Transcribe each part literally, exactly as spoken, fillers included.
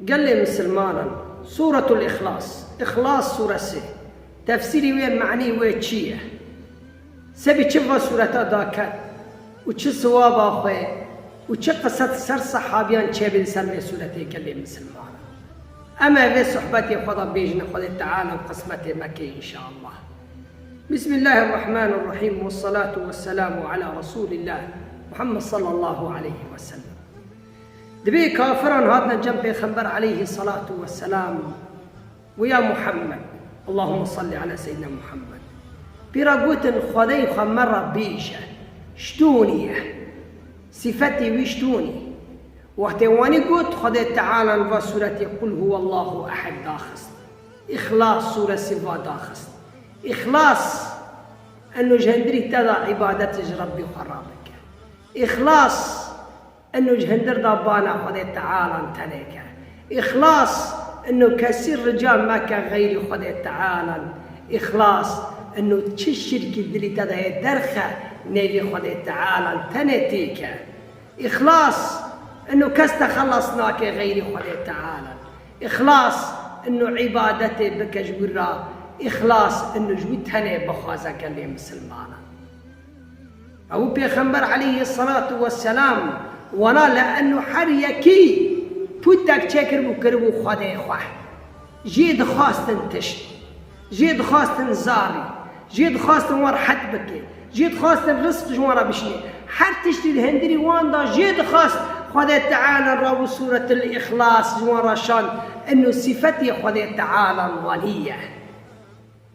Gelê misilmanan, Sûretul Îxlas, Îxlas sûresi, tefsîrî wê, me'nî wê çi ye? Sebî çi va sûreta daket û çi siwaba xwe û çi qise ser sehabiyan çêbî li ser vê sûretê, gelê misilmanan? Em ê vê sohbetê xwe de bêjin, Xwedê Teala qismetê me ke înşallah. Bismillahirrahmanirrahîm, vessalatu vesselamu ala Resûlillah Muhammed sallallahu aleyhi ve sellem. Dibê kafiran hatine cem Pêxember aleyhissalatu vesselam û ya Muhammed, Allahümme salli ala seyyidina Muhammed. Pîra gotin, Xwedê xwe me re bêje, ji tu nî ye. Sifetê wî ji tu nî. Wextê wanî got, Xwedê Teala va sûretê Qul huwallahu ehad daxist. Îxlas sûresi va daxist. Îxlas, eno ji hindirî te de îbadet ji Rebbî xwe rabike. Îxlas, eno ji hindir de bana Xwedê Teala tenê ke. Îxlas, eno kesî rica meke xeyrî Xwedê Teala. Îxlas, eno çi şirkî dilî te de ye derxe, nêvî Xwedê Teala tenê tê ke. Îxlas, eno kes te xelas nake xeyrî Xwedê Teala. Îxlas, eno îbadetê bike ji wir re. Îxlas, eno ji wî tenê bixwaze, gelê misilmanan. Ew Pêxember aleyhissalatu vesselam wana li eno her yekî pûtek çêkiribû, kiribû Xwedê xwe. Jê dixwastin tişt. Jê dixwastin zarî. Jê dixwastin wan rehet bike. Jê dixwastin rizq ji wan re bişîne. Her tiştî li hindirî wan de jê dixwast, Xwedê Teala rabû Sûretil Îxlas ji wan re şand. Eno sifetê Xwedê Teala wanî ye.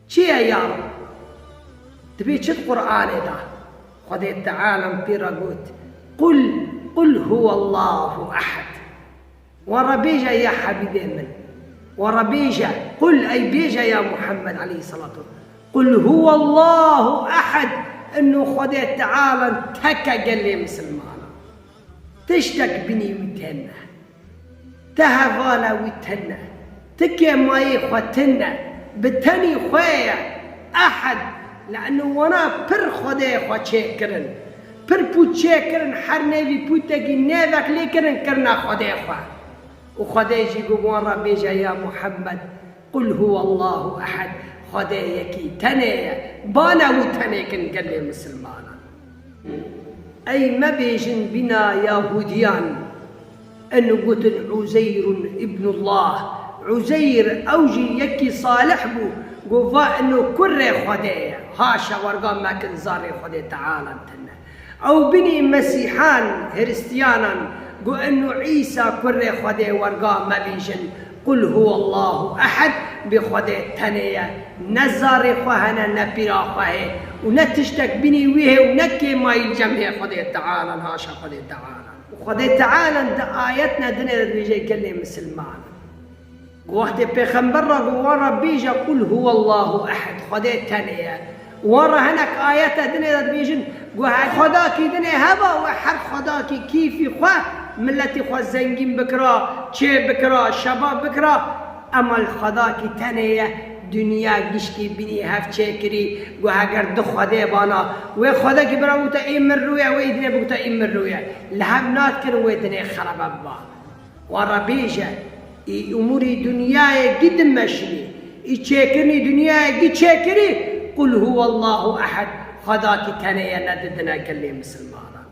Çi ye ya Reb? Dibê çi di Qur'anê de? Xwedê Teala pê re got, Qul, Qul huwallahu ehad. Wan re bêje ya Hebîbê min. Wan re bêje, Qul, ey bêje ya Muhammed aleyhissalatu. Qul huwallahu ehad. Eno Xwedê Teala tek e, gelê misilmanan. Tiştek binî wî têne. Ti hevala wî tune, ti kêmayê xwe tune, bi tenî xwe ye. Ehad, li eno wana pir Xwedê xwe çêkirin. Pir pût çêkirin, her nêvî pûtekî nêvek lêkirin, kirine Xwedê xwe. Û Xwedê jî got wan re bêje ya Muhammed, Qul huwallahu ehad, Xwedê yekî tenê ye, bana wî tenê kin gelê misilmanan. Ey mebêjin bîna Yahudiyan, eno gotin Uzeyrun ibnullah, Uzeyr ew jî yekî salih bû, got va eno kurê Xwedê ye, haşa werga mekin zarê Xwedê Teala tine. Ew binî Mesîhan, Hiristiyanan, got eno Îsa kurê Xwedê, werga mebêjin, Qul huwallahu ehad, bi Xwedê tenê ye, ne zarê xwe hene, ne pîra xwe hê û ne tiştek binî wî hê û ne kêmayî li cem hê Xwedê Teala, haşa Xwedê Teala. Û Xwedê Teala di ayetne dinê de dibêje gelê misilman. Wextê Pêxember re got wan re bêje Qul huwallahu ehad, Xwedê tenê ye. Wan re hinek ayete dinê de dibêjin, got her xwedakî dinê heba we her xwedakî kîfî xwe, miletî xwe zengîn bikira, çê bikira, şeba bikira. Ema li xwedakî tenê ye, dinya gişkî binî hev çêkirî, got heger du xwedê bana, wê xwedekî bira bigota ê min rû ye, wê dinê bigota ê min rû ye. Li hev nadikirin wê dinê xerebe biba. Wan re bêje, î umûrî dinyayê gi dimeşinî, î çêkirinî dinyayê gi çêkirî, Qul huwallahu ehad, Xwedakî tenê ye, ne didine gelê misilmanan.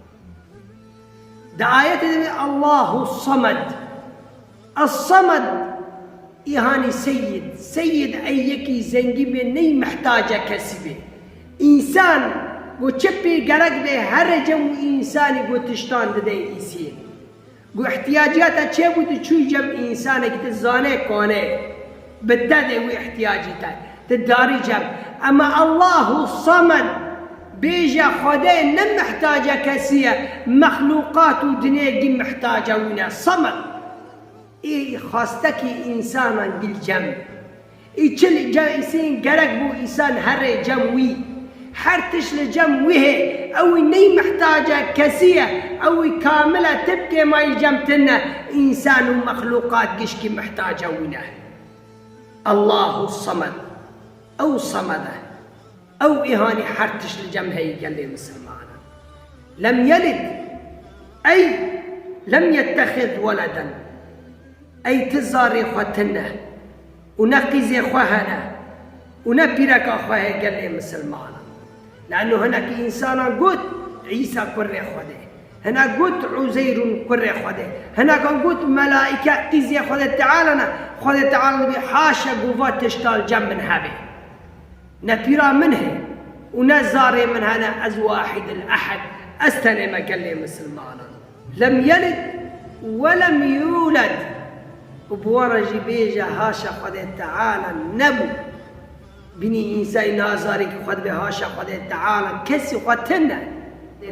Di ayetê de Allahu Samed. Es-Samed, î hanî seyid. Seyid ey yekî zengî bê, ney mihtaca kesî bê. Însan, got çi pê gerek bê, herê cem û însanî got tiştan didê îsî. Got ihtiyaciyata çê bû, tu çû cem însanekî tu zanê kone, bi te dê wî ihtiyacî te, tu darî cem. Ema Allahu Samed, bêje Xwedê ne mihtaca kesî ye, mexlûqat û dinê gî mihtaca wî ne. Samed. Ê xwestekî însanan gî li cem. Î çi li cem îsîn gerek bû, însan herê cem wî. Her tişt li cem wî hê. Ew wî ney mihtaca kesî ye. Ew wî kamil e, tibkê mayî cem tine. Însan û mexlûqat gişkî mihtaca wî ne. Allahu Samed. Ew Samed e. Ew îhanî her tişt li cem heyî gelê misilmanan. Lem yelid, ey lem yettexiz weleden. Ey ti zarê xwe tune û ne qîzê xwe hene û ne pîreka xwe hê gelê misilmanan. Le'nû hinek însanan got, Îsa kurê Xwedê. Hinek got, Uzeyrûn kurê Xwedê. Hinekan got, melaîke qîzê Xwedê Teala ne. Xwedê Teala dibê, haşa ku va tişta li cem min hebe. Ne pîra min hê û ne zarê min hene, ez wahid el-ehed, ez tenê me gelê misilmanan. Lem yelid we lem yuled. Û bi wan re jî bêje, haşa Xwedê Teala nebû. Binî însayî niha zarêkî xwe dibe, haşa Xwedê Teala, kesî xwe tune.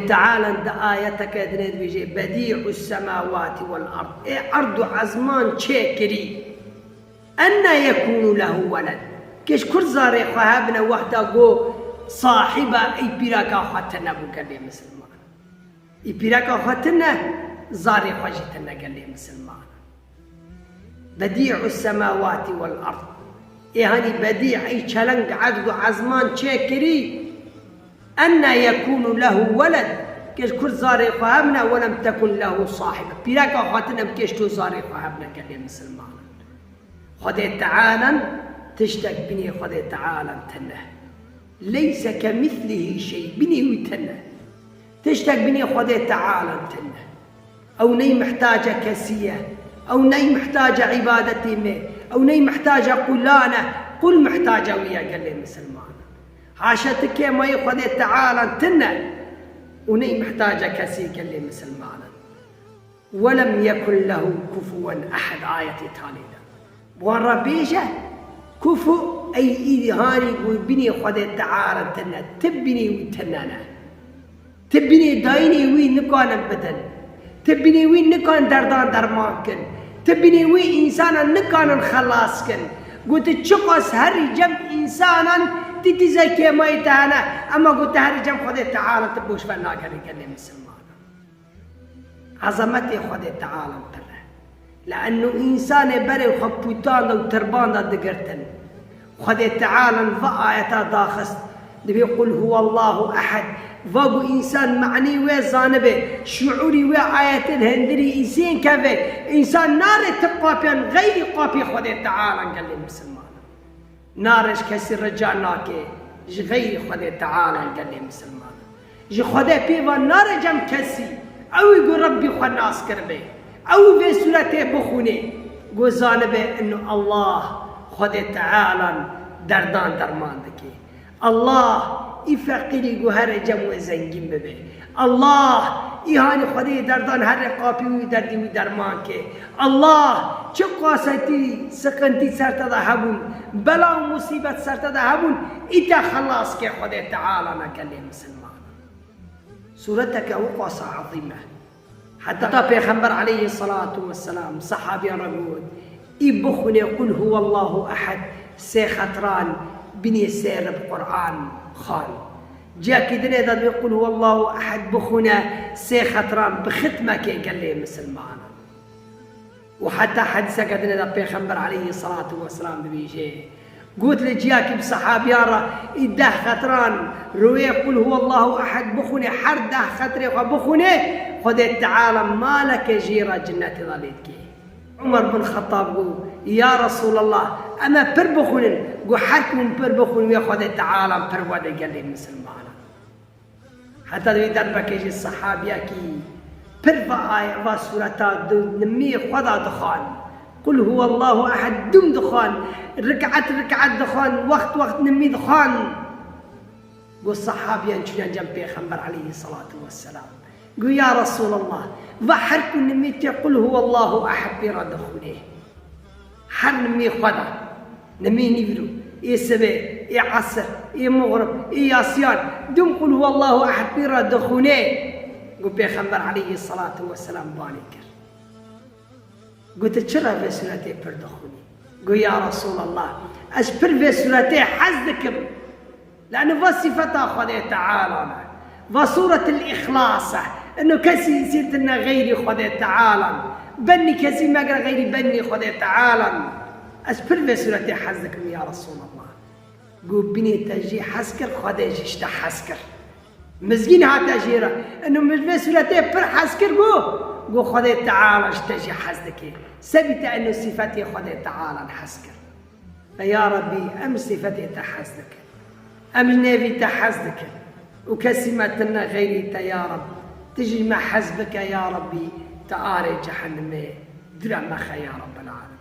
Teala di ayeteke dinê dibêje, Bedî'us semawati vel erd. Ê erd û ezman çê kirî. Enne yekûnu lehu weled. Kê ji kur zarê xwe hebine wexta ku sahiba ey pîreka xwe tune bû gelê misilman. Ê pîreka xwe tune, zarê xwe jî tune gelê misilman. Bedî'u semawati vel erd. Ê hanî bedî ey çeleng erd û ezman çêkirî. Enne yekûnu lehu weled. Kê ji kur zarê xwe hebine, welem tekun lehu sahibe. Pîreka xwe tune bi kê ji tu zarê xwe hebine gelê misilman. Xwedê Teala tiştek binê Xwedê Teala tune. Leyse kemîslihî şey. Binê wî tune. Tiştek binê Xwedê Teala tune. Ew ney mihtaca kesî ye. Ew ney mihtaca îbadetê me. Ew ney mihtaca qulan e. Qul mihtaca wî ye gelê misilman. Haşa ti kêmayî Xwedê Teala tune û ney mihtaca kesî gelê misilman in. Welem yekun lehu kufuwen ehed ayetê talê de. Bi wan re bêje, kufu ey îdî hanî ku binê Xwedê Teala tune, ti binê wî tune ne. Ti binê dayînê wî nikanin bidin. Ti binê wî nikan derdan derman kin. Ti binê wî însanan nikanin xelas kin. Got, ti çiqas herî cem însanan ti dîze kêmayî te hene, ema got, ti herî cem Xwedê Teala ti boş ve nagerî gelê misilmanan. Ezametê Xwedê Teala pir e. Le'enno însanê berê xwe pûtan de û tirban de digirtin. Xwedê Teala va ayeta daxist. Dibê Qul huwallahu ehed. Va ku însan manî wê zanibe, şuûrî wê ayetê di hundirî însên keve. Însan nare ti qapiyan xeyrî qapî Xwedê Teala gelê misilman. Nare ji kesî rica nake, ji xeyrî Xwedê Teala gelê misilman. Ji Xwedê pê va nare cem kesî, ew ê ku Rebbî xwe nas kiribe, ew ê vê sûretê bixwîne, ku zanibe ino Allah, Xwedê Teala derdan derman dike. Allah, î feqîrî ku here cem wê zengîn bibe. Allah, î hanî Xwedê derdan here qapî wî derdî wî derman ke. Allah, çi qasetî, siqintî ser te de hebûn, bela û musîbet ser te de hebûn, î te xelas ke Xwedê Teala ne gelê misilman. Sûreteke ew qasa ezîm e. Heta Pêxember aleyhisselatu vesselam sehabiyan re got, î bixwîne Qul huwallahu ehed sê xetran binê sê rib Quran xan. Ciyakî dinê de dibê Qul huwallahu ehed bixwîne sê xetran bi xitmekê gelê misilmanan. Û heta hedîseke dinê de Pêxember aleyhisselatu vesselam dibêje, got li ciyakî bi sehabiyan re, î deh xetran rûyê Qul huwallahu ehed bixwîne, her deh xetrê xwe bixwîne, Xwedê Teala maleke jê re cinnetê de lê dike. Umar bin Xettab got, Ya Resûlallah, em ê pir bixwînin. Got, her ku min pir bixwîn, wê Xwedê Teala pir wede gelê misilmanan. Heta di wî derbekê jî sehabiyekî pir va aye, va sûreta di nimî xwe de dixwan. Qul huwallahu ehed dûm dixwan. Rik'et rik'et dixwan, wext wext nimî dixwan. Got sehabiyan çûne cem Pêxember aleyhisselatu vesselam. Got, Ya Resûlallah, va her ku nimî tê Qul huwallahu ehed pê re dixwîne. Her nimî xwe de. Nimî nîvro, ê sibê, ê esir, ê muxrib, ê yasiyan, dûm Qul huwallahu ehed pê re dixwîne. Got Pêxember aleyhisselatu vesselam banê kir. Got, tu çi re vê sûretê pir dixwînî? Got, Ya Resûlallah, ez pir vê sûretê hez dikim. Lano va sifeta Xwedê Teala ne. Va Sûretil Îxlas e. Ino kesî însî tine xeyrî Xwedê Teala ne. Benî kesî megre xeyrî benî Xwedê Teala ne. Ez pir vê sûretê hez dikim ya Resûlallah. Got binê te jî hez kir, Xwedê jî ji te hez kir. Mizgîn hate jê re. Ino min vê sûretê pir hez kir, got, Go Xwedê Teala ji te jî hez dike. Sebî te eno sîfetê Xwedê Teala hez kir. Ve ya Rabbî, em sîfetê te hez dikin. Em ji nêvî te hez dikin. Û kesî me tune xeyrî te ya Rabbî. Tu jî me hez bike ya Rabbî. Te arê cehennemê dure mexe ya Rabbel Alemin.